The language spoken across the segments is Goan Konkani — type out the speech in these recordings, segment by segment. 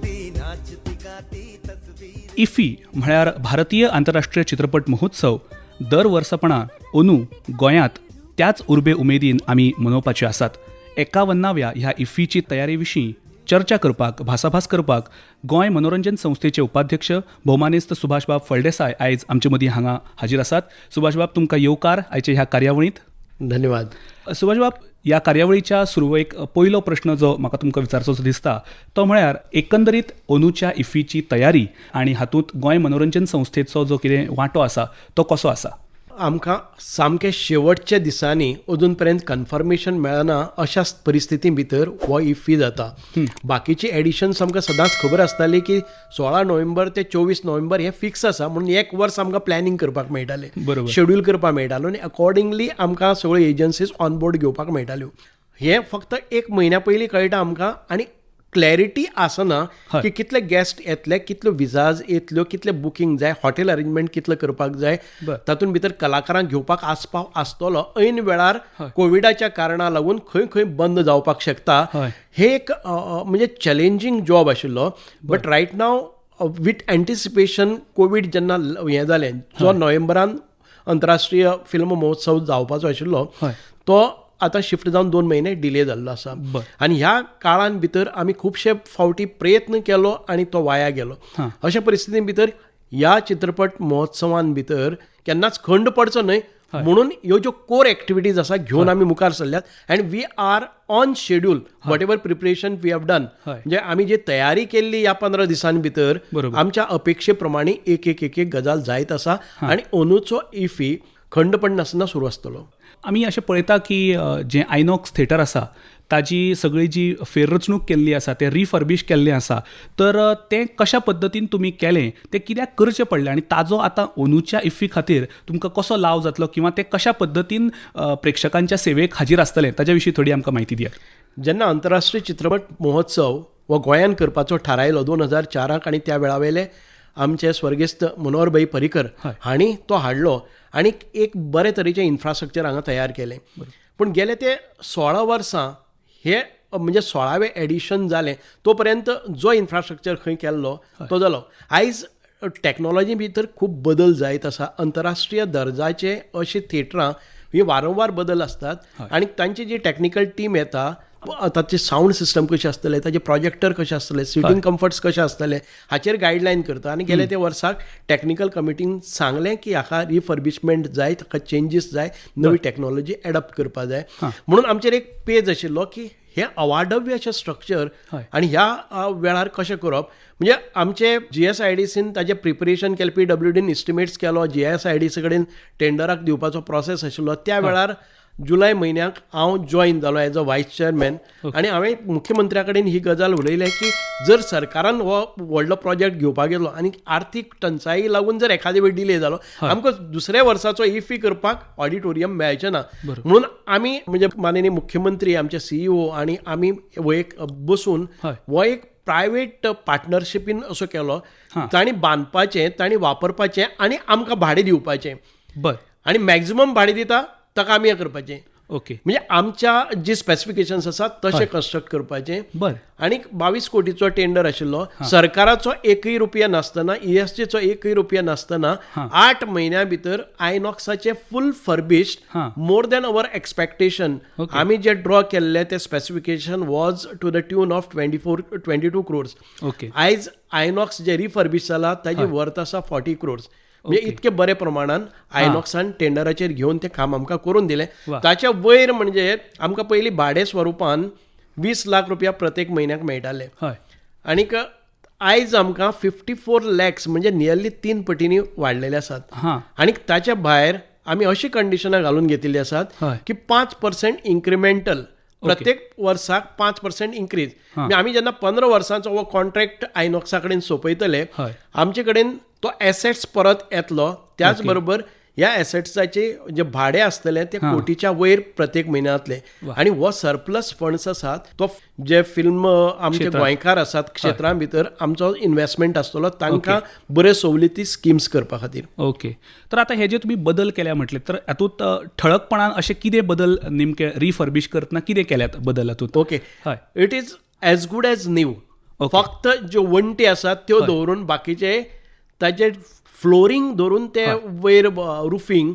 झूमती नाचती गाती तस्वीर. इफ्फी म्हळ्यार भारतीय आंतरराष्ट्रीय चित्रपट महोत्सव दर वर्सापणा अंदू गोंयांत त्याच उर्बे उमेदीन आमी मनोवपाचे आसात. 51व्या ह्या इफ्फीची तयारी विशीं चर्चा करपाक, भासाभास करपाक गोंय मनोरंजन संस्थेचे उपाध्यक्ष भोवमानेस्त सुभाषबाब फळदेसाय आयज आमचे मदीं हांगा हाजीर आसात. सुभाषबाब, तुमकां येवकार आयच्या ह्या कार्यावळींत. धन्यवाद. सुभाषबाब, ह्या कार्यावळीच्या सुरवेक पयलो प्रश्न जो म्हाका तुमकां विचारचो दिसता तो म्हळ्यार एकंदरीत अंदूच्या इफ्फीची तयारी आनी हातूंत गोंय मनोरंजन संस्थेचो जो कितें वांटो आसा तो कसो आसा? आमकां सामकें शेवटच्या दिसांनी, अजून पर्यंत कन्फर्मेशन मेळना अशा परिस्थिती भितर हो इफ्फी जाता. बाकीची एडिशन्स आमकां सदांच खबर आसताली की 16 नोव्हेंबर ते 24 नोव्हेंबर हे फिक्स आसा, म्हणून एक वर्स आमकां प्लॅनिंग करपाक मेळटालें, शेड्यूल करपाक मेळटालो आनी अकॉर्डिंगली आमकां सगळ्यो एजन्सीज ऑन बोर्ड घेवपाक मेळटाल्यो. हें फक्त एक म्हयन्या पयलीं कळटा आमकां आनी क्लॅरिटी आसना की कितले गेस्ट येतले, कितल्यो विजाज येतल्यो, कितले बुकींग जाय, हॉटेल अरेंजमेंट कितलें करपाक जाय, तातूंत भितर कलाकारांक घेवपाक आसपाव आसतलो, ऐन वेळार कोविडाच्या कारणा लागून खंय खंय बंद जावपाक शकता. हे एक अ, अ, म्हणजे चॅलेंजींग जॉब आशिल्लो, but right now with anticipation, Covid जेन्ना हें जालें, जो नोव्हेंबरान अंतरराष्ट्रीय फिल्म महोत्सव जावपाचो आशिल्लो, तो आतां शिफ्ट जावन 2 म्हयने डिले जाल्लो आसा. आनी ह्या काळान भितर आमी खुबशे फावटी प्रयत्न केलो आनी तो वाया गेलो. अशा परिस्थिती भितर ह्या चित्रपट महोत्सवान भितर केन्नाच खंड पडचो न्हय म्हणून ह्यो ज्यो कोर एक्टिविटीज आसा घेवन आमी मुखार सरल्यात and we are on schedule, whatever preparation we have done. म्हणजे आमी जी तयारी केल्ली ह्या 15 दिसां भितर, आमच्या अपेक्षे प्रमाणे एक एक एक एक गजाल जायत आसा आनी अंदूचो इफी खंड पडनासतना सुरू आसतलो. आमी अशें पळयता की जें आयनॉक्स थिएटर आसा ताजी सगळी जी फेररचणूक केल्ली आसा, तें रिफर्बीश केल्लें आसा, तर तें कशा पद्दतीन तुमी केलें, तें कित्याक करचें पडलें आनी ताजो आतां अंदूच्या इफ्फी खातीर तुमकां कसो लाव जातलो किंवा तें कशा पद्दतीन प्रेक्षकांच्या सेवेक हाजीर आसतलें, ताज्या विशीं थोडी आमकां म्हायती दियात. जेन्ना आंतरराष्ट्रीय चित्रपट महोत्सव हो गोंयान करपाचो थारायलो 2004 आनी त्या वेळा वयले आमचे स्वर्गेस्त मनोहरभाई पर्रीकर हांणी तो हाडलो आनी एक बरे तरेचें इन्फ्रास्ट्रक्चर हांगा तयार केलें. पूण गेले ते 16 वर्सां, हे म्हणजे 16वें एडिशन जालें, तो पर्यंत जो इन्फ्रास्ट्रक्चर खंय केल्लो तो जालो. आयज टॅक्नोलॉजी भितर खूब बदल जायत आसा. अंतरराष्ट्रीय दर्जाचे अशी थिएटरां ही वारंवार बदल आसतात आनी तांची जी टॅक्निकल टीम येता, ताचे सावंड सिस्टम कशें आसतले, ताचे प्रोजेक्टर कशें आसतले, सिटींग कम्फर्ट्स कशें आसतले, हाचेर गायडलायन करता. आनी गेले ते वर्साक टॅक्निकल कमिटीन सांगलें की हाका रिफर्बिशमेंट जाय, ताका चेंजीस जाय, नवी टॅक्नोलॉजी एडॉप्ट करपा जाय. म्हणून आमचेर एक पेज आशिल्लो की हें अवाढव्य अशें स्ट्रक्चर आनी ह्या वेळार कशें करप. म्हणजे आमचे जीएसआयडीसीन ताजें प्रिपरेशन केलें, पीडब्ल्यूडीन इस्टिमेट्स केलो, जीएसआयडीसी कडेन टेंडराक दिवपाचो प्रोसेस आशिल्लो. त्या वेळार जुलय म्हयन्याक हांव जॉयन जालो एज अ वायस चेअरमॅन आनी हांवें मुख्यमंत्र्या कडेन ही गजाल उलयलें की जर सरकारान हो व्हडलो प्रोजेक्ट घेवपाक गेलो आनी आर्थीक टंचाई लागून जर एखादे वेळ डिले जालो, आमकां दुसऱ्या वर्साचो इफी करपाक ऑडिटोरियम मेळचें ना. म्हणून आमी, म्हणजे माननीय मुख्यमंत्री, आमचे सीईओ आनी आमी हो एक बसून हो एक प्रायवेट पार्टनरशिपीन असो केलो. तांणी बांदपाचें, तांणी वापरपाचें आनी आमकां भाडें दिवपाचें. आनी मॅक्झिमम भाडें दिता ताका आमी हें करपाचें. म्हणजे आमच्या जी स्पेसिफिकेशन्स आसात तशें कन्स्ट्रक्ट करपाचें. आनी 22 कोटीचो टेंडर आशिल्लो. सरकाराचो एकय रुपया नासतना, ईएसजीचो एकय रुपया नासतना 8 म्हयन्या भितर आयनॉक्साचे फूल furbished, more than our expectation, आमी जे ड्रॉ केल्ले ते specification was to the tune of 24, 22 crores. आयज आयनॉक्स जे रिफर्बिश जाला ताजी वर्थ आसा 40 क्रोर्स. म्हणजे इतके बरे प्रमाणान आयनॉक्सान टेंडराचेर घेवन तें काम आमकां करून दिलें. ताच्या वयर म्हणजे आमकां पयलीं भाडें स्वरुपान 20 लाख रुपया प्रत्येक म्हयन्याक मेळटाले आनीक आयज आमकां 54 लॅक्स, म्हणजे नियरली तीन पटींनी वाडलेले आसात. आनी ताच्या भायर आमी अशी कंडिशनां घालून घेतिल्ली आसात की 5% इन्क्रिमेंटल, प्रत्येक वर्साक 5% इन्क्रीज. म्हणजे आमी जेन्ना 15 वर्सांचो हो कॉन्ट्रॅक्ट आयनॉक्सा कडेन सोंपयतले, आमचे कडेन तो एसेट्स परत येतलो. त्याच बरोबर ह्या एसेट्साचे जे भाडे आसतले ते कोटीच्या वयर प्रत्येक म्हयन्यांतले आनी हो सरप्लस फंड्स आसात तो जे फिल्म आमचे क्षेत्रांत. गोंयकार आसात, क्षेत्रां भितर आमचो इन्वेस्टमेंट आसतलो, तांकां बऱ्यो सवलती स्किम्स करपा खातीर. ओके, तर आता हे जे तुम्ही बदल केल्या म्हटले, तर हातूंत ठळकपणान अशे कितें बदल, नेमके रिफर्बिश करतना कितें केल्यात बदल हातूंत? Okay. It is as good as new. फक्त ज्यो वण्टी आसात त्यो दवरून बाकीचे ताजे फ्लोरींग धरून ते वयर रुफींग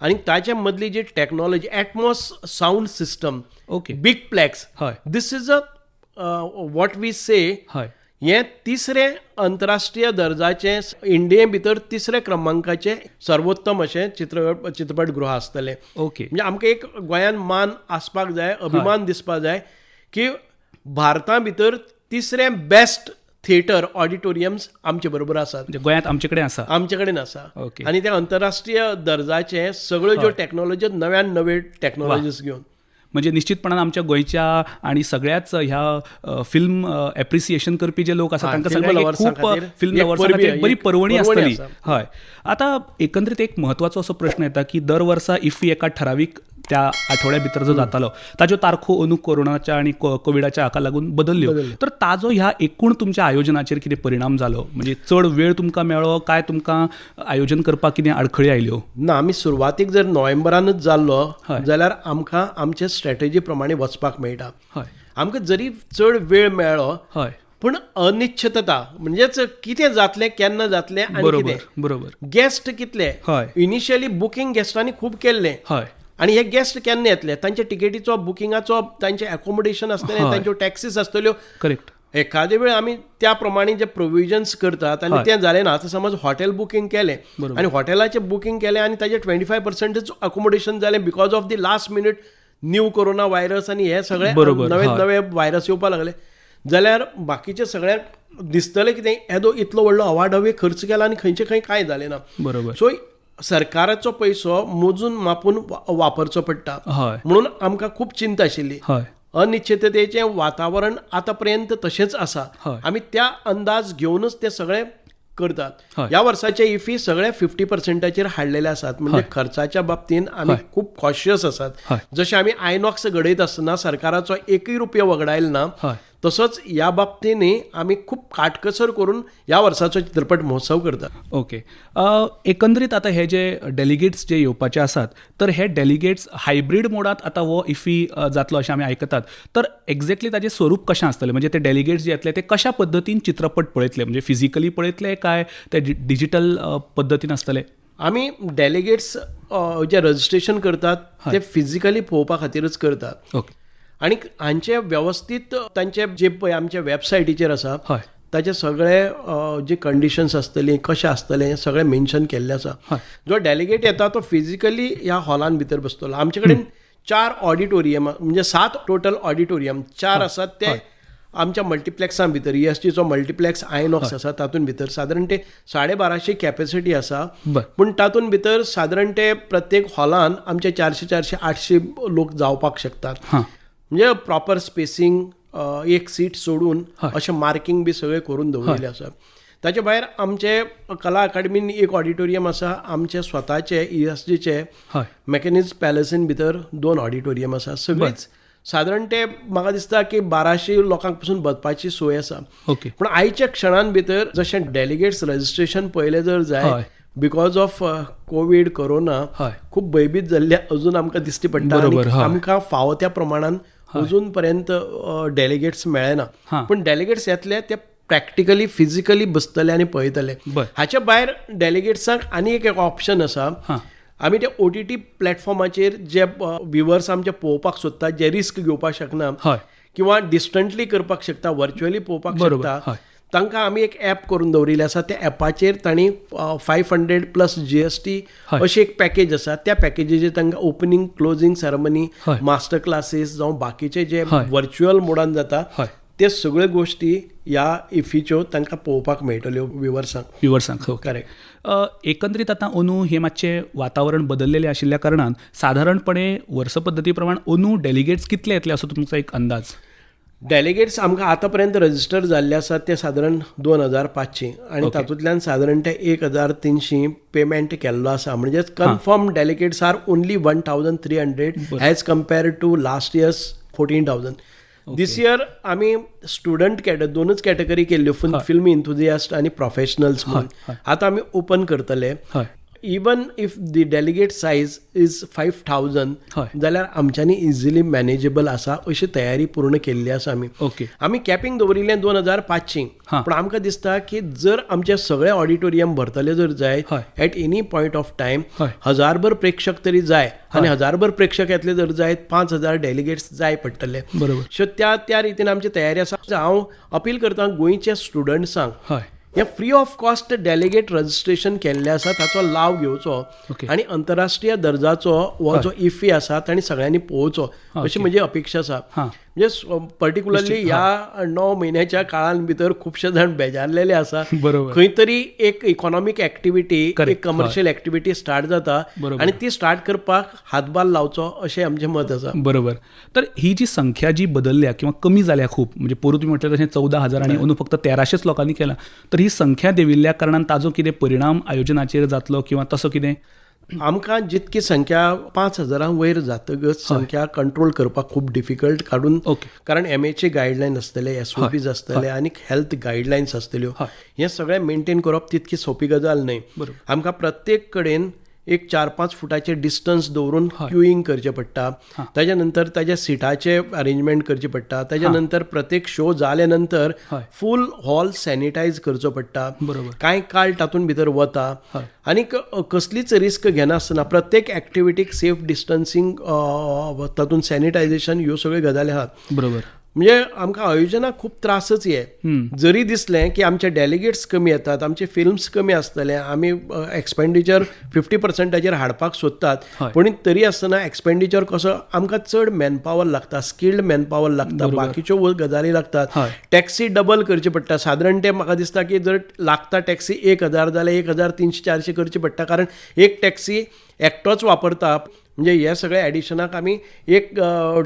आनी ताच्या मदली जी technology, Atmos sound system, big plex, this is a what we say, हें तिसरें अंतरराष्ट्रीय दर्जाचें, इंडिये भितर तिसऱ्या क्रमांकाचें सर्वोत्तम अशें चित्रपटगृह आसतलें. म्हणजे आमकां एक गोंयान मान आसपाक जाय, अभिमान दिसपाक जाय की भारता भितर तिसरें बेस्ट थिएटर ऑडिटोरियम्स आमचे बरोबर आसात. म्हणजे गोंयांत आमचे कडेन आसा. आमचे कडेन आसा. आनी ते अंतरराष्ट्रीय दर्जाचे सगळ्यो ज्यो टॅक्नोलॉजी, नव्यान नवे टॅक्नोलॉजीज घेवन. म्हणजे निश्चितपणान आमच्या गोंयच्या आणि सगळ्याच ह्या फिल्म एप्रिसिएशन करपी जे लोक आसात तांकां film सगळ्यांक एक lovers खूब खातीर फिल्म एक लवर्सां खातीर परबी, बरी एक पर्वणी पर्वणी आसतली. आसा. हय, आतां एकंदरीत एक म्हत्वाचो असो प्रश्न येता की दर वर्सा इफ्फी एका ठरावीक त्या आठवड्या भितर जो जातालो ताज्यो तारखो अंदू कोरोनाच्या आनी कोविडाच्या हाका लागून बदल्ल्यो, तर ताजो ह्या एकूण तुमच्या आयोजनाचेर कितें परिणाम जालो? म्हणजे चड वेळ तुमकां मेळ्ळो काय तुमकां आयोजन करपाक कितें आडखळी आयल्यो? ना, आमी सुरवातीक जर नोव्हेंबरानूच जाल्लो जाल्यार आमकां आमचे स्ट्रॅटेजी प्रमाणे वचपाक मेळटा. आमकां जरी चड वेळ मेळ्ळो पूण अनिश्चितता, म्हणजेच कितें जातलें, केन्ना जातलें आनी कितें गेस्ट कितले, इनिशियली बुकींग गेस्टांनी खूब केल्लें आनी हे गेस्ट केन्ना येतले, तांच्या टिकेटीचो बुकिंगाचो, तांचे एकोमोडेशन आसतलें, तांच्यो टॅक्सीस आसतल्यो. एखादे वेळ आमी त्या प्रमाणे जे प्रोविजन्स करतात आनी तें जालें ना. आतां समज हॉटेल बुकींग केलें आनी हॉटेलाचें बुकींग केलें आनी ताजें 25%च अकोमोडेशन जालें because of the last minute new corona virus आनी हे सगळे नवे नवे व्हायरस येवपाक लागले, जाल्यार बाकीचे सगळ्यांक दिसतलें कितें, येदो इतलो व्हडलो अवाढव्य खर्च केला आनी खंयचे खंय कांय जालें ना. सो सरकाराचो पयसो मोजून मापून वापरचो पडटा, म्हणून आमकां खूब चिंता आशिल्ली. अनिश्चिततेचें वातावरण आतां पर्यंत तशेंच आसा. आमी त्या अंदाज घेवनच ते सगळे करतात. ह्या वर्साचे इफी सगळे 50%चेर हाडलेले आसात, म्हणजे खर्चाच्या बाबतीन आमी खूब कॉशियस आसात. जशें आमी आयनॉक्स घडयत आसतना सरकाराचो एकूय रुपया वगडायलो ना, तसोच ह्या बाबतीनय आमी खूब काटकसर करून ह्या वर्साचो चित्रपट महोत्सव करतात. ओके, एकंदरीत आतां हे जे डेलिगेट्स जे येवपाचे आसात, तर हे डेलिगेट्स हायब्रीड मोडांत आतां हो इफी जातलो अशें आमी आयकतात, तर एक्झॅक्टली ताजें स्वरूप कशें आसतलें? म्हणजे ते डेलिगेट्स जे येतले ते कशा पद्दतीन चित्रपट पळयतले? म्हणजे फिजिकली पळयतले काय ते डिजिटल पद्दतीन आसतले? आमी डेलिगेट्स जे रजिस्ट्रेशन करतात ते फिजिकली पळोवपा खातीरच करतात. आनी हांचे वेवस्थीत तांचे जे पळय आमच्या वेबसायटीचेर आसा ताचे सगळे जे कंडिशन्स आसतली, कशें आसतलें, हें सगळें मेन्शन केल्लें आसा. जो डेलिगेट येता तो फिजिकली ह्या हॉलान भितर बसतलो. आमचे कडेन 4 ऑडिटोरियम, म्हणजे 7 टोटल ऑडिटोरियम, 4 आसात ते आमच्या मल्टिप्लेक्सां भितर, ESGचो मल्टिप्लेक्स आयनॉक्स आसा तातूंत भितर सादारण ते 1250 कॅपेसिटी आसा. पूण तातूंत भितर सादारण ते प्रत्येक हॉलान आमचे 400 400 800 लोक जावपाक शकतात. म्हणजे प्रॉपर स्पेसिंग, एक सीट सोडून अशें मार्किंग बी सगळें करून दवरिल्लें आसा. ताचे भायर आमचे कला अकादमीन एक ऑडिटोरियम आसा, आमचे स्वताचे ESGचे मेकॅनिज पॅलसीन भितर 2 ऑडिटोरियम आसा. सगळीच सादारण ते म्हाका दिसता की 1200 लोकांक पसून बसपाची सोय आसा. पूण आयच्या क्षणान भितर जशें डेलिगेट्स रजिस्ट्रेशन पळयलें जर जाय, because of Covid corona खूब भयभीत जाल्ले अजून आमकां दिश्टी पडटा. आमकां फावो त्या प्रमाणान अजून पर्यंत डेलिगेट्स मेळना, पूण डेलिगेट्स येतले ते प्रॅक्टिकली फिजिकली बसतले आनी पळयतले. हाच्या भायर डेलिगेट्सांक आनी एक ऑप्शन आसा. आमी ते OTT प्लॅटफॉर्माचेर जे व्युवर्स आमचे पळोवपाक सोदतात, जे रिस्क घेवपाक शकना किंवा डिस्टंटली करपाक शकता, व्हर्च्युअली पळोवपाक शकता, तांकां आमी एक ॲप करून दवरिल्लें आसा. त्या ॲपाचेर तांणी 500 प्लस GST अशी एक पॅकेज आसा. त्या पॅकेजीचेर तांकां opening, closing ceremony, master classes जावं बाकीचे जे व्हर्च्युअल मोडान जाता ते सगळ्यो गोश्टी ह्या इफीच्यो तांकां पळोवपाक मेळटल्यो व्युवर्सांक. करेक्ट. एकंदरीत आतां अंदू हें मातशें वातावरण बदललेलें आशिल्ल्या कारणान सादारणपणे वर्सपद्दती प्रमाण अंदू डेलिगेट्स कितले येतले असो तुमचो एक अंदाज? डेलिगेट्स आमकां आतां पर्यंत रजिस्टर जाल्ले आसात ते सादारण 2500 आनी तातूंतल्यान सादारण ते 1300 पेमेंट केल्लो आसा. म्हणजेच confirm delegates are only 1300 as compare to last year's 14,000. This year आमी स्टुडंट दोनच कॅटेगरी केल्ल्यो, फिल्म इंथुजियास्ट आनी प्रोफेशनल्स म्हणून. आतां आमी ओपन करतले. Even if the delegate size is 5000 जाल्यार आमच्यांनी इजिली मॅनेजेबल आसा अशी तयारी पूर्ण केल्ली आसा आमी. आमी कॅपिंग दवरिल्लें 2500, पूण आमकां दिसता की जर आमचे सगळे ऑडिटोरियम भरतले जर जाय at any point of time हजारभर प्रेक्षक तरी जाय आनी हजारभर प्रेक्षक येतले जर जाय 5000 डेलिगेट्स जाय पडटले. सो त्या त्या रितीन आमची तयारी आसा. हांव अपील करता गोंयच्या स्टुडंट्सांक, हें free of cost delegate registration केल्लें आसा, ताचो लाव घेवचो आनी आंतरराष्ट्रीय दर्जाचो हो जो इफ्फी आसा ताणी सगळ्यांनी पळोवचो अशी म्हजी अपेक्षा आसा. म्हणजे पर्टिक्युलरली ह्या 9 म्हयन्याच्या काळान भितर खुबशे जाण बेजारलेले आसा. खंय तरी एक इकॉनॉमीक एक्टिविटी, एक कमर्शियल एक्टिविटी स्टार्ट जाता आनी ती स्टार्ट करपाक हातभार लावचो अशें आमचें मत आसा. बरोबर. तर ही जी संख्या जी बदलल्या किंवा कमी जाल्या खूब, म्हणजे पोरूं तुमी म्हटलें तशें 14,000 आनी अंदू फक्त 1300 लोकांनी केलां, तर ही संख्या देंविल्ल्या कारणान ताजो कितें परिणाम आयोजनाचेर जातलो किंवा तसो कितें? आमकां जितकी संख्या 5000 वयर जातकच संख्या कंट्रोल करपाक खूब डिफिकल्ट काडून, कारण एमएचे गायडलायन आसतले, एसओपीज आसतले आनी हेल्थ गायडलायन्स आसतल्यो. हें सगळें मेंटेन करप तितकी सोंपी गजाल न्हय. आमकां प्रत्येक कडेन एक 4-5 फुटाचें डिस्टन्स दवरून क्युईंग करचें पडटा, ताज्या नंतर ताज्या सिटाचें अरेंजमेंट करचें पडटा, ताज्या नंतर प्रत्येक शो जाल्या नंतर फूल हॉल सॅनिटायज करचो पडटा. कांय काळ तातूंत भितर वता आनी कसलीच रिस्क घेनासतना प्रत्येक एक्टिविटीक सेफ डिस्टन्सिंग, तातूंत सॅनिटायझेशन, ह्यो सगळ्यो गजाली आहात. म्हणजे आमकां आयोजनाक खूब त्रासच हे. जरी दिसलें की आमचे डेलिगेट्स कमी येतात, आमचे फिल्म्स कमी आसतले, आमी एक्सपेंडिचर 50%चेर हाडपाक सोदतात, पूण तरी आसतना एक्सपेंडिचर कसो आमकां चड मॅनपावर लागता, स्किल्ड मॅनपावर लागता, बाकीच्यो गजाली लागतात. टॅक्सी डबल करची पडटा. सादारण ते म्हाका दिसता की जर लागता टॅक्सी 1000 जाल्यार 1300-400 करची पडटा, कारण एक टॅक्सी एकटोच वापरता. म्हणजे हे सगळे एडिशनाक आमी एक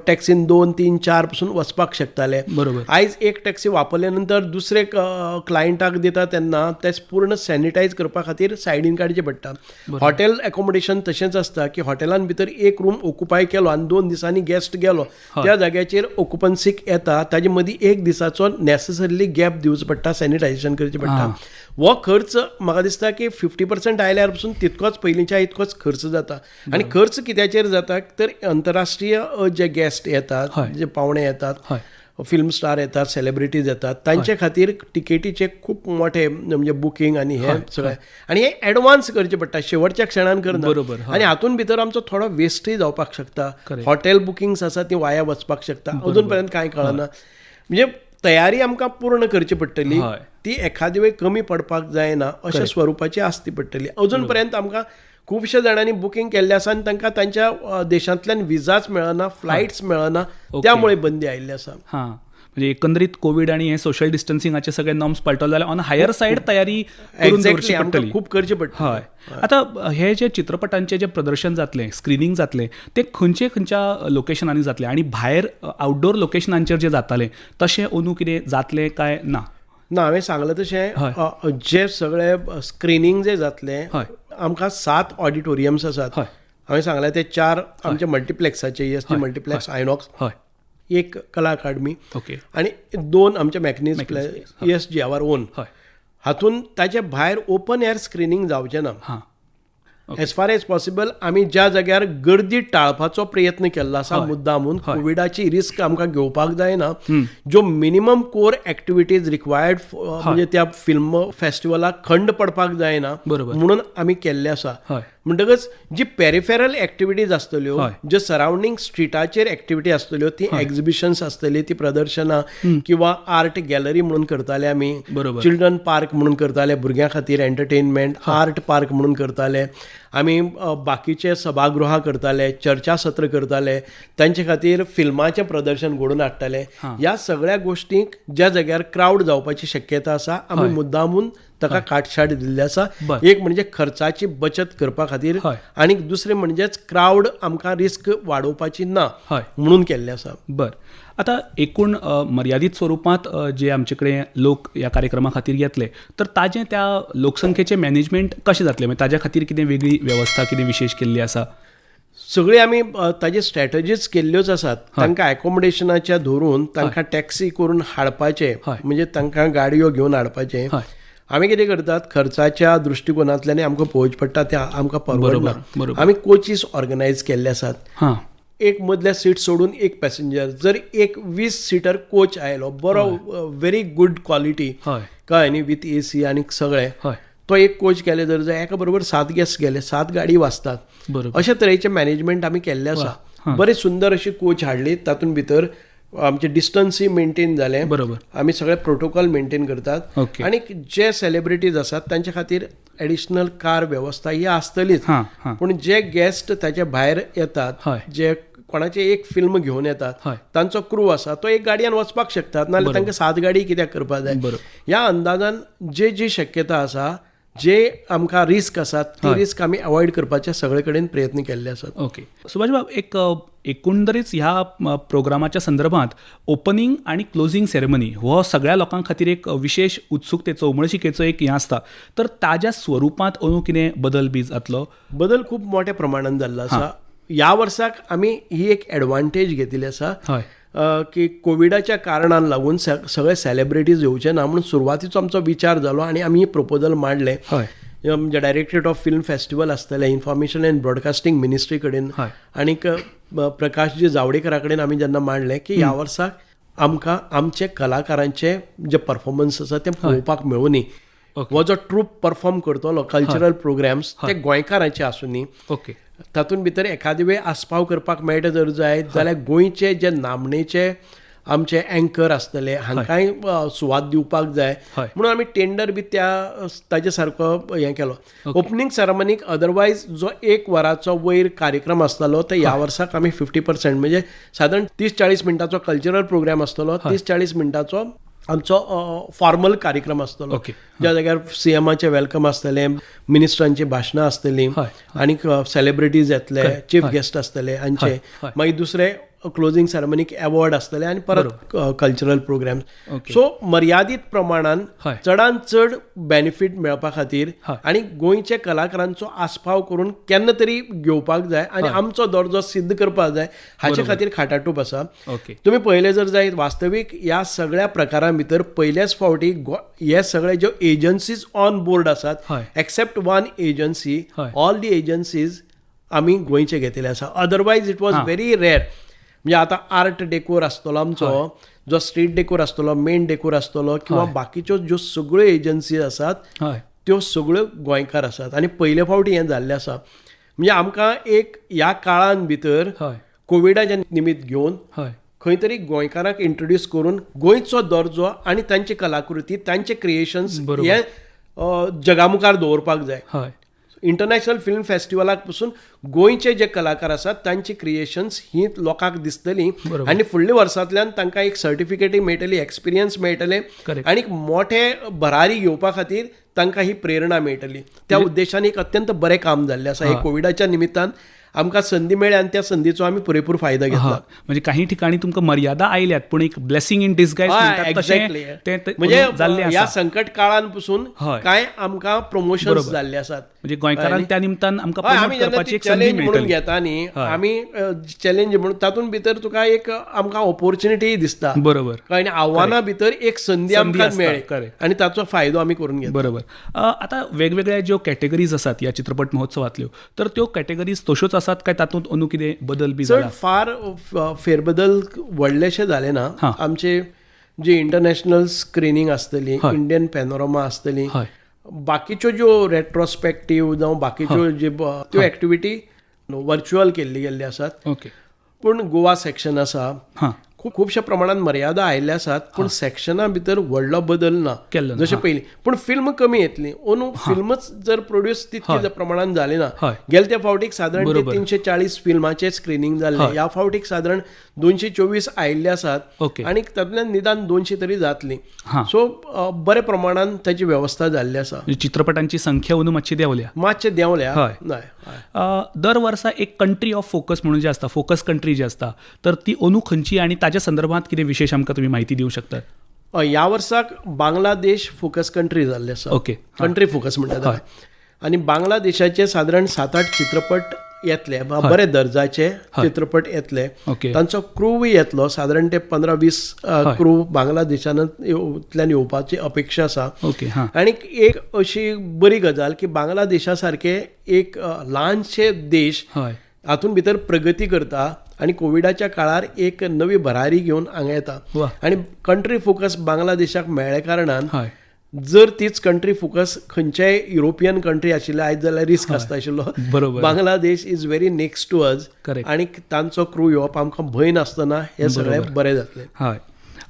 टॅक्सीन 2, 3, 4 पसून वचपाक शकताले. आयज एक टॅक्सी वापरल्या नंतर दुसरे क्लायंटाक दिता तेन्ना ते पूर्ण सॅनिटायज करपा खातीर सायडीन काडचें पडटा. हॉटेल एकोमोडेशन तशेंच आसता की हॉटेलान भितर एक रूम ऑक्युपाय केलो आनी 2 दिसांनी गेस्ट गेलो, त्या जाग्याचेर ऑक्युपन्सीक येता, ताजे मदीं एक दिसाचो नॅसेसरीली गॅप दिवचो पडटा, सॅनिटायझेशन करचें पडटा. हो खर्च म्हाका दिसता की 50% आयल्यार पसून तितकोच पयलींच्या इतकोच खर्च जाता. आनी खर्च कित्याचेर जाता तर अंतरराष्ट्रीय जे गेस्ट येतात, जे पावणे येतात, फिल्म स्टार येतात, सेलिब्रिटीज येतात, तांचे खातीर टिकेटीचे खूब मोठे म्हणजे बुकींग आनी हे सगळें, आनी हे एडवान्स करचें पडटा, शेवटच्या क्षणान करना. आनी हातूंत भितर आमचो थोडो वेस्टूय जावपाक शकता. हॉटेल बुकिंग्स आसा ती वाया वचपाक शकता, अजून पर्यंत कांय कळना. म्हणजे तयारी आमकां पूर्ण करची पडटली, ती एखादी वेळ कमी पडपाक जायना अशा स्वरुपाची आसती पडटली. अजून पर्यंत आमकां खुबश्या जाणांनी बुकींग केल्लें आसा आनी तांकां तांच्या देशांतल्यान विजाच मेळना, फ्लायट्स मेळना, त्यामुळे बंदी आयिल्ली आसा. हां, म्हणजे एकंदरीत कोवीड आनी हे सोशल डिस्टन्सिंगाचे सगळे नॉर्म्स पाळटलो जाल्यार ऑन हायर सायड तयारी करून दवरची पडटली, खूब करची पडटली. हय. आतां हे जे चित्रपटांचे जे प्रदर्शन जातलें, स्क्रिनींग जातलें, ते खंयचे खंयच्या लोकेशनांनी जातलें आनी भायर आउटडोर लोकेशनांचेर जे जातालें तशें अंदू कितें जातलें काय ना? ना, हांवें सांगलें तशें जे सगळे स्क्रिनींग जे जातलें, आमकां 7 ऑडिटोरियम्स आसात. हांवें सांगलें ते 4 आमचे मल्टिप्लेक्साचे, एस टी मल्टिप्लेक्स, आयनॉक्स, एक कला अकादमी, आनी 2 आमचे मॅकनीज ESG our own. हातून ताचे भायर ओपन एअर स्क्रिनींग जावचें ना. एज फार एज पॉसिबल आमी ज्या जाग्यार गर्दी टाळपाचो प्रयत्न केल्लो आसा मुद्दामून, कोविडाची रिस्क आमकां घेवपाक जायना, ज्यो मिनिमम कोर एक्टिविटीज रिक्वायर्ड म्हणजे त्या फिल्म फेस्टिवलाक खंड पडपाक जायना म्हणून आमी केल्लें आसा. म्हणटकच जी पेरिफेरल एक्टिविटीज आसतल्यो, ज्यो सरावंडींग स्ट्रिटाचेर एक्टिविटी आसतल्यो, ती एक्झिबिशन्स आसतली, ती प्रदर्शनां किंवा आर्ट गॅलरी म्हणून करताले आमी, चिल्ड्रन पार्क म्हणून करताले भुरग्यां खातीर एंटरटेनमेंट, आर्ट पार्क म्हणून करताले आमी, बाकीचे सभागृहां करताले, चर्चासत्र करताले, तांचे खातीर फिल्माचें प्रदर्शन घडोवन हाडटाले. ह्या सगळ्या गोश्टींक ज्या जाग्यार क्रावड जावपाची शक्यता आसा आमी मुद्दामून ताका काटछाट दिल्ली आसा. एक म्हणजे खर्चाची बचत करपा खातीर आनी दुसरें म्हणजेच क्रावड आमकां रिस्क वाडोवपाची ना म्हणून केल्लें आसा. बरं, आतां एकूण मर्यादीत स्वरुपांत जे आमचे कडेन लोक ह्या कार्यक्रमा खातीर येतले तर ताजें त्या लोकसंख्येचें मॅनेजमेंट कशें जातलें, म्हणजे ताज्या खातीर कितें वेगळी वेवस्था कितें विशेश केल्ली आसा? सगळी आमी ताजे स्ट्रॅटजीज केल्ल्योच आसात. तांकां एकोमोडेशनाच्या धरून तांकां टॅक्सी करून हाडपाचें, म्हणजे तांकां गाडयो घेवन हाडपाचें. आमी कितें करतात, खर्चाच्या दृश्टिकोनांतल्यान आमकां पळोवचें पडटा, तें आमकां परवडना. बरोबर. आमी कोचीस ऑर्गनायज केल्ले आसात. एक मदल्या सीट सोडून एक पॅसेंजर, जर एक 20 सिटर कोच आयलो बरो, व्हेरी गुड क्वॉलिटी, कळ्ळें न्ही, विथ एसी आनी सगळें, तो एक कोच गेले जर जाय, एका बरोबर 7 गेस्ट गेले, 7 गाडी वाचतात. अशे तरेचें मॅनेजमेंट आमी केल्लें आसा. बरे सुंदर अशी कोच हाडली, तातूंत भितर आमचें डिस्टन्सूय मेंटेन जालें. आमी सगळे प्रोटोकॉल मेंटेन करतात. आनी जे सेलिब्रिटीज आसात तांचे खातीर एडिशनल कार वेवस्था ही आसतलीच, हां हां पूण जे गेस्ट ताचे भायर येतात, जे कोणाचे एक फिल्म घेवन येतात, तांचो क्रू आसा, तो एक गाडयेन वचपाक शकतात, नाजाल्यार तांकां 7 गाडी कित्याक करपाक जाय. ह्या अंदाजान जे जी शक्यता आसा, जे आमकां रिस्क आसात, ती रिस्क आमी अवॉयड करपाचे सगळे कडेन प्रयत्न केल्ले आसात. ओके, सुभाष बाब, एक एकंदरीच ह्या प्रोग्रामाच्या संदर्भात ओपनिंग आनी क्लोजींग सेरेमनी हो सगळ्या लोकां खातीर एक विशेश उत्सुकतेचो, उमळशिकेचो एक हें आसता, तर ताज्या स्वरुपांत अंदू कितें बदल बी जातलो? बदल खूब मोठ्या प्रमाणान जाल्लो आसा. ह्या वर्साक आमी ही एक एडवांटेज घेतिल्ली आसा की कोविडाच्या कारणान लागून सगळे सेलिब्रिटीज येवचे ना म्हणून सुरवातीचो आमचो विचार जालो आनी आमी प्रपोजल मांडलें. म्हणजे डायरेक्टरेट ऑफ फिल्म फेस्टिवल आसतलें, इन्फॉर्मेशन अँड ब्रॉडकास्टींग मिनिस्ट्री कडेन आनीक प्रकाशजी जावडेकरा कडेन आमी जेन्ना मांडलें की ह्या वर्साक आमकां आमचे कलाकारांचे जे परफॉर्मन्स आसा ते पळोवपाक मेळुनी, हो जो ट्रूप परफॉर्म करतलो कल्चरल प्रोग्राम्स ते गोंयकारांचे आसुनी, तातूंत भितर एखादे वेळ आस्पाव करपाक मेळटा जर जायत जाल्यार गोंयचे जे नामनेचे आमचे एंकर आसतले हांकांय सुवात दिवपाक जाय म्हणून आमी टेंडर बी त्या ताजे सारको हें केलो. ओपनींग सेरेमनीक अदरवायज जो 1 वराचो वयर कार्यक्रम आसतालो ते ह्या वर्साक आमी 50% म्हणजे सादारण 30-40 मिनटांचो कल्चरल प्रोग्राम आसतलो, 30-40 मिनटांचो आमचो फॉर्मल कार्यक्रम आसतलो, ज्या जाग्यार सीएमाचें welcome आसतलें, मिनिस्टरांची भाशणां आसतलीं आनीक सेलिब्रिटीज येतले, चीफ गेस्ट आसतले हांचे, मागीर दुसरे क्लोजींग सेरेमनीक एवॉर्ड आसतले आनी परत कल्चरल प्रोग्राम. सो मर्यादीत प्रमाणान चडान चड बेनिफीट मेळपा खातीर आनी गोंयच्या कलाकारांचो आस्पाव करून केन्ना तरी घेवपाक जाय आनी आमचो दर्जो सिद्ध करपाक जाय हाचे खातीर खाटाटूप आसा. तुमी पळयलें जर जायत, वास्तवीक ह्या सगळ्या प्रकारां भितर पयल्याच फावटी हे सगळे ज्यो एजन्सीज ऑन बोर्ड आसात, except one agency, all the agencies आमी गोंयचे घेतिल्ले आसा. Otherwise it was very rare. म्हणजे आतां आर्ट डेकोर आसतलो आमचो, जो स्ट्रीट डेकोर आसतलो, मेन डेकोर आसतलो, किंवा बाकीच्यो ज्यो सगळ्यो एजन्सी आसात त्यो सगळ्यो गोंयकार आसात आनी पयले फावटी हें जाल्लें आसा. म्हणजे आमकां एक ह्या काळान भितर कोविडाचें निमित्त घेवन खंय तरी गोंयकारांक इंट्रोड्यूस करून गोंयचो दर्जो आनी तांची कलाकृती, तांचे क्रिएशन्स हे जगा मुखार दवरपाक जाय. इंटरनॅशनल फिल्म फेस्टिवलाक पसून गोंयचे जे कलाकार आसात तांची क्रिएशन्स ही लोकांक दिसतली आनी फुडल्या वर्सांतल्यान तांकां एक सर्टिफिकेटय मेळटली, एक्सपिरियन्स मेळटले आनी मोठे भरारी घेवपा खातीर तांकां ही प्रेरणा मेळटली. त्या उद्देशान एक अत्यंत बरें काम जाल्लें आसा. हे कोविडाच्या निमित्तान आमकां संदी मेळ्ळी आनी त्या संदीचो आमी पुरेपूर फायदो घेतला. म्हणजे काही ठिकाणी तुमकां मर्यादा आयल्यात पूण एक ब्लेसिंग इन डिस्गायज एक्झॅक्टली, म्हणजे ह्या संकट काळान पसून कांय आमकां प्रमोशन जाल्ले आसात. म्हणजे गोंयकारांक त्या निमतान आमकां करपाची एक संदी म्हणून घेता न्ही आमी चॅलेंज म्हणून, तातूंत भितर तुका एक आमकां ऑपॉर्च्युनिटी दिसता. बरोबर, आनी आव्हाना भितर एक संदी आमकां मेळ्ळी आनी ताचो फायदो आमी करून घेता. बरोबर. आतां वेगवेगळ्या ज्यो कॅटेगरीज आसात ह्या चित्रपट महोत्सवांतल्यो, तर त्यो कॅटेगरीज तश्योच आसात काय तातूंत अंदू कितें बदल बी चड फार फेरबदल व्हडलेशे जाले ना. आमचे जी इंटरनॅशनल स्क्रिनींग आसतली, इंडियन पॅनोरमा आसतली, बाकीच्यो ज्यो रेट्रोस्पेक्टीव जावं बाकीच्यो ज्यो त्यो एक्टिविटी वर्च्युअल केल्ली गेल्ली आसात. पूण गोवा सेक्शन आसा, खूबशा प्रमाणान मर्यादा आयिल्ल्या आसात, पूण सेक्शना भितर व्हडलो बदल ना जशें पयलीं. पूण फिल्म कमी येतली अंदू, फिल्मच जर प्रोड्यूस तितके प्रमाणान जालें ना. गेले त्या फावटीक सादारण 340 फिल्माचें स्क्रिनींग जाल्लें, ह्या फावटीक सादारण 224 आयिल्ले आसात आनी तातूंतल्यान निदान 200 तरी जातली. सो बऱ्या प्रमाणान ताची वेवस्था जाल्ली आसा. चित्रपटांची संख्या अंदू मातशी देंवल्या, मातशें देंवल्या. दर वर्सा एक कंट्री ऑफ फोकस म्हणून जे आसता, फोकस कंट्री जी आसता, तर ती अंदू खंयची आनी ताच्या संदर्भात कितें विशेष आमकां तुमी म्हायती दिवंक शकतात? ह्या वर्साक बांगलादेश फोकस कंट्री जाल्ले आसा. ओके, कंट्री फोकस म्हणटात. आनी बांगलादेशाचे सादारण 7-8 चित्रपट येतले, बरे दर्जाचे चित्रपट येतले. तांचो क्रूवूय येतलो, सादारण ते 15-20 क्रू बांगलादेशांतल्यान येवपाची अपेक्षा आसा. आनी एक अशी बरी गजाल की बांगलादेशा सारके एक ल्हानशे देश हातून भितर प्रगती करता आनी कोविडाच्या काळार एक नवी भरारी घेवन हांगा येता. आनी कंट्री फोकस बांगलादेशाक मेळ्ळ्या कारणान जर तीच कंट्री फोकस खंयच्याय युरोपियन कंट्री आशिल्ले आयज जाल्यार रिस्क आसता आशिल्लो. Bangladesh is very next to us आनी तांचो क्रू येवप आमकां भंय नासतना हे सगळें बरें जातलें. हय,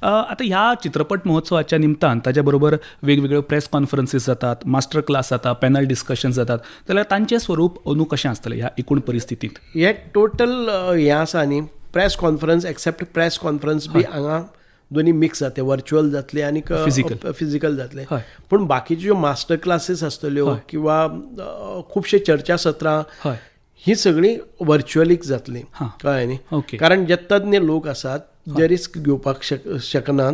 आतां ह्या चित्रपट महोत्सवाच्या निमतान ताच्या बरोबर वेगवेगळ्यो प्रेस कॉन्फरन्सीस जातात, मास्टर क्लास जाता, पॅनल डिस्कशन जातात, जाल्यार तांचें स्वरूप अंदू कशें आसतलें ह्या एकूण परिस्थितींत? हे टोटल हें आसा न्ही, press conference except press conference बी हांगा दोनी मिक्स जातले, वर्च्युअल जातले आनी फिजिकल जातले. पूण बाकीच्यो ज्यो मास्टर क्लासीस आसतल्यो किंवा खुबशे चर्चा सत्रां ही सगळीं वर्च्युअलीक जातली, कळ्ळें न्ही? कारण जे तज्ञ लोक आसात जे रिस्क घेवपाक शकनात,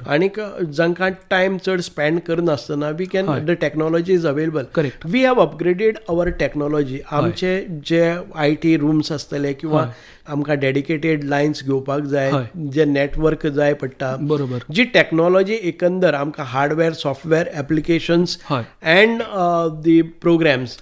आनीक जांकां टायम चड spend करनासतना we can, the technology is available. We have upgraded our technology. आमचे जे IT rooms आसतले किंवा आमकां डेडिकेटेड लायन्स घेवपाक जाय, जे नेटवर्क जाय पडटा, जी टॅक्नोलॉजी एकंदर आमकां hardware, software, applications and the programs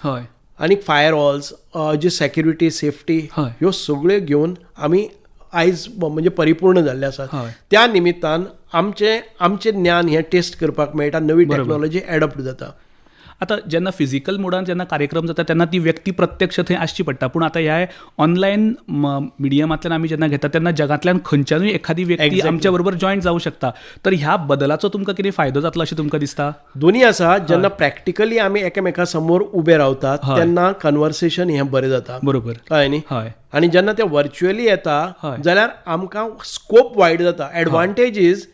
आनी फायरवॉल्स, जी सेक्युरिटी, सेफ्टी, ह्यो सगळ्यो घेवन आमी आयज म्हणजे परिपूर्ण जाल्ले आसात. त्या निमित्तान आमचें आमचें ज्ञान हें टेस्ट करपाक मेळटा, नवी टॅक्नोलॉजी एडॉप्ट जाता. आतां जेन्ना फिजिकल मोडान जेन्ना कार्यक्रम जाता तेन्ना ती व्यक्ती प्रत्यक्ष थंय आसची पडटा, पूण आतां ह्या ऑनलायन मिडियमांतल्यान आमी जेन्ना घेता तेन्ना जगांतल्यान खंयच्यानूय एखादी व्यक्ती आमच्या बरोबर जॉयन जावं शकता. तर ह्या बदलाचो तुमकां कितें फायदो जातलो अशें तुमकां दिसता? दोनी आसा. जेन्ना प्रॅक्टिकली आमी एकामेका समोर उबे रावतात तेन्ना कन्वर्सेशन हें बरें जाता, कळ्ळें न्ही? आनी जेन्ना ते वर्च्युअली येता जाल्यार आमकां स्कोप वायड जाता. एडवांटेज is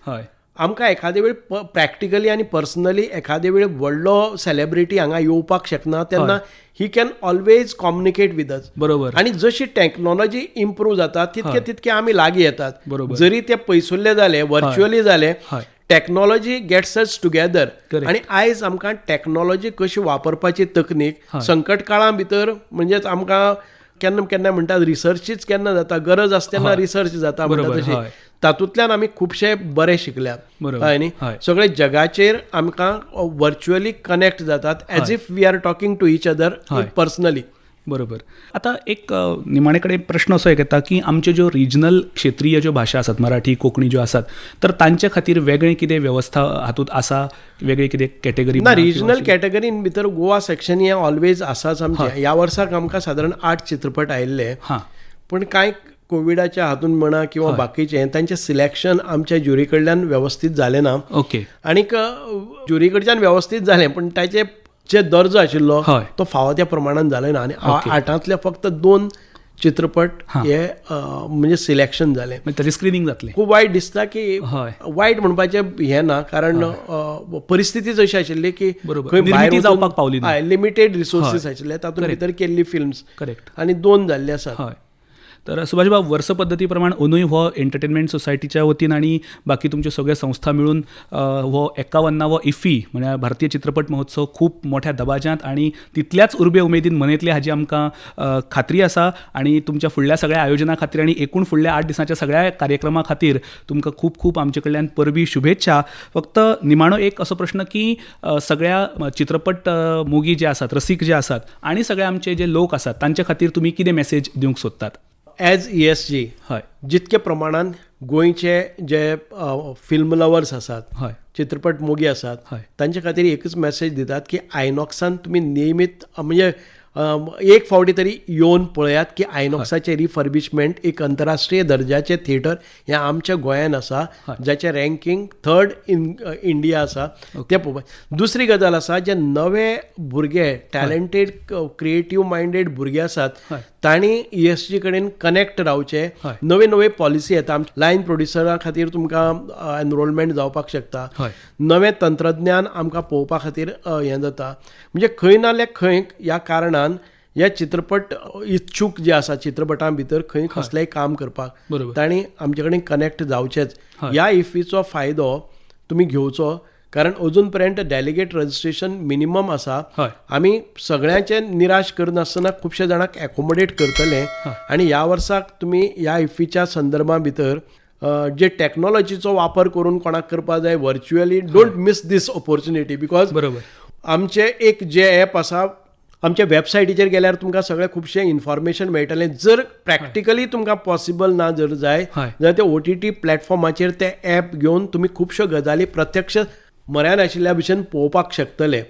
आमकां एखादे वेळ प्रॅक्टिकली आनी पर्सनली एखादे वेळ व्हडलो सेलेब्रिटी हांगा येवपाक शकना तेन्ना he can always communicate with us. आनी जशी टॅक्नोलॉजी इम्प्रूव जाता तितके तितके आमी लागीं येतात. जरी ते पयसुल्ले जाले, वर्च्युअली जाले, टॅक्नोलॉजी गेट्स अस टुगेदर. आनी आयज आमकां टॅक्नोलॉजी कशी वापरपाची तकनीक संकट काळा भितर, म्हणजेच आमकां केन्ना केन्ना म्हणटात रिसर्चीच केन्ना जाता, गरज आसता तेन्ना रिसर्च जाता म्हणटा तशी, तातूंतल्यान आमी खुबशे बरे शिकल्यात, हय न्ही? सगळे जगाचेर आमकां वर्च्युअली कनेक्ट जातात as if we are talking to each other personally. बरोबर. आतां एक निमाणे कडेन प्रश्न असो एक येता की आमच्यो ज्यो रिजनल क्षेत्रीय ज्यो भाशा आसात, मराठी, कोंकणी ज्यो आसात, तर तांचे खातीर वेगळें कितें वेवस्था हातूंत आसा, वेगळी कितें कॅटेगरी? ना, रिजनल कॅटेगरीन भितर गोवा सेक्शन हें ऑलवेज आसाच आमचें. ह्या वर्साक आमकां सादारण 8 चित्रपट आयिल्ले, पूण कांय कोविडाच्या हातून म्हणा किंवा बाकीचे तांचें सिलेक्शन आमच्या ज्युरी कडल्यान वेवस्थीत जालें ना. आनीक ज्युरी कडच्यान वेवस्थीत जालें पूण ताचे जे दर्जो आशिल्लो तो फावो त्या प्रमाणान जालें ना आनी 8ांतले फक्त 2 चित्रपट हे म्हणजे सिलेक्शन जालें, ताचें स्क्रिनींग जातलें. खूब वायट दिसता की वायट म्हणपाचें हें ना, कारण परिस्थितीच अशी आशिल्ली की खंय निर्मिती जावपाक पावली ना, लिमिटेड रिसोर्सीस आशिल्ले, तातूंत भितर केल्ली फिल्म्स आनी 2 जाल्ले आसात. तर सुभाष बाब, वर्स पद्दती प्रमाण अंदूय हो एंटरटेनमेंट सोसायटीच्या वतीन आनी बाकी तुमच्यो सगळ्यो संस्था मेळून हो 51वो इफ्फी म्हळ्यार भारतीय चित्रपट महोत्सव खूब मोठ्या दबाज्यांत आनी तितल्याच उर्बे उमेदीन मनयतले हाजी आमकां खात्री आसा. आनी तुमच्या फुडल्या सगळ्या आयोजना खातीर आनी एकूण फुडल्या 8 दिसांच्या सगळ्या कार्यक्रमा खातीर तुमकां खूब खूब आमचे कडल्यान परबी, शुभेच्छा. फक्त निमाणो एक असो प्रश्न की सगळ्या चित्रपट मोगी जे आसात, रसीक जे आसात आनी सगळे आमचे जे लोक आसात तांचे खातीर तुमी कितें मॅसेज दिवंक सोदतात? एज ESG जितके प्रमाणान गोंयचे जे फिल्म लवर्स आसात, चित्रपट मोगी आसात, तांचे खातीर एकच मॅसेज दितात की आयनॉक्सान तुमी नियमीत म्हणजे एक फावटी तरी येवन पळयात की आयनॉक्साचें रिफर्बिशमेंट एक अंतरराष्ट्रीय दर्जाचें थिएटर हें आमच्या गोंयान आसा, जाचें रँकींग 3rd in India आसा, तें पळोवपाक. दुसरी गजाल आसा, जे नवे भुरगे टॅलंटेड क्रिएटीव मायंडेड भुरगे आसात तांणी ESG कडेन कनेक्ट रावचें. नवे नवे पॉलिसी येता, लायन प्रोड्युसरा खातीर तुमकां एनरोलमेंट जावपाक शकता, नवें तंत्रज्ञान आमकां पळोवपा खातीर हें जाता. म्हणजे खंय ना जाल्यार खंय ह्या कारणान ह्या चित्रपट इच्छूक जे आसा चित्रपटां भितर खंय कसलेंय काम करपाक तांणी आमचे कडेन कनेक्ट जावचेच. ह्या इफ्फीचो फायदो तुमी घेवचो, कारण अजून पर्यंत डेलिगेट रजिस्ट्रेशन मिनिमम आसा. आमी सगळ्यांचे निराश करनासतना खुबशे जाणांक एकोमोडेट करतले. आनी ह्या वर्साक तुमी ह्या इफ्फीच्या संदर्भा भितर जे टॅक्नोलॉजीचो वापर करून कोणाक करपाक जाय virtually, don't miss this opportunity because बरोबर आमचे एक जे एप आसा आमच्या वेबसायटीचेर गेल्यार तुमकां सगळें खुबशें इन्फॉर्मेशन मेळटलें. जर प्रॅक्टिकली तुमकां पॉसिबल ना जर जाय जाल्यार ते OTT प्लॅटफॉर्माचेर ते एप घेवन तुमी खुबश्यो गजाली प्रत्यक्ष म्हऱ्यान आशिल्ल्या भशेन पळोवपाक शकतले.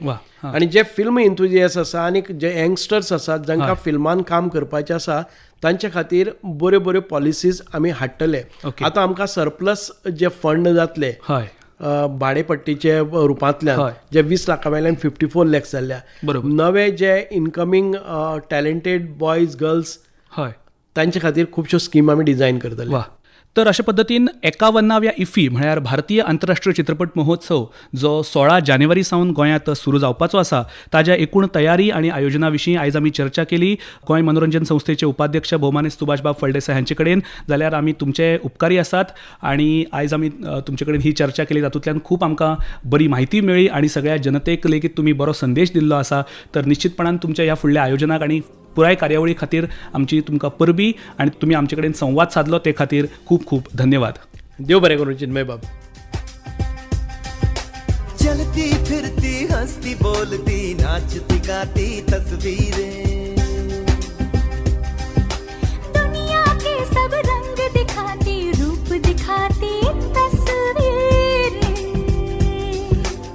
आनी जे फिल्म इंथुजियस्ट आसा आनी जे यंगस्टर्स आसात जांकां फिल्मान काम करपाचें आसा तांचे खातीर बऱ्यो बऱ्यो पॉलिसीज आमी हाडटले. आतां आमकां सरप्लस जे फंड जातले भाडेपट्टीचे रुपांतल्यान जे 20 लाखां वयल्यान 54 लॅक्स जाल्ल्या, नवे जे इनकमींग टॅलेंटेड बॉयज गर्ल्स तांचे खातीर खुबश्यो स्कीम आमी डिझायन करतले. वा, तर अशा पद्दतीन 51व्या इफ्फी म्हळ्यार भारतीय आंतरराष्ट्रीय चित्रपट महोत्सव जो 16 जानेवारी सावन गोंयांत सुरू जावपाचो आसा ताज्या एकूण तयारी आनी आयोजना विशीं आयज आमी चर्चा केली गोंय मनोरंजन संस्थेचे उपाध्यक्ष भोवमानेस्त सुभाषबाब फळदेसाय हांचे कडेन. जाल्यार आमी तुमचे उपकारी आसात आनी आयज आमी तुमचे कडेन ही चर्चा केली तातूंतल्यान खूब आमकां बरी म्हायती मेळ्ळी आनी सगळ्या जनतेक लेगीत तुमी बरो संदेश दिल्लो आसा. तर निश्चितपणान तुमच्या ह्या फुडल्या आयोजनाक आनी पुराय कार्यावळी खातीर आमची तुमकां परबी आनी तुमी आमचे कडेन संवाद सादलो ते खातीर खूब खूब धन्यवाद. देव बरें करूं चिन्मय बाब. चलती फिरती हंसती बोलती नाचती गाती तस्वीरें, दुनिया के सब रंग दिखाती रूप दिखाती तस्वीरें,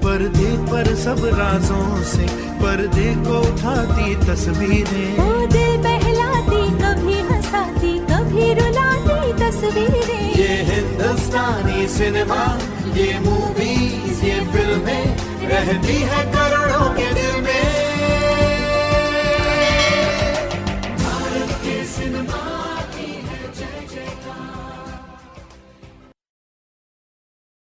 पर्दे पर सब राजों से पर्दे को उठाती तस्वीरें, वो दिल बहलाती कभी हंसाती कभी रुलाती तस्वीरें। ये हिंदुस्तानी सिनेमा, ये मूवीज, ये फिल्में रहती है करोड़ों के दिल में। Bharat K cinema.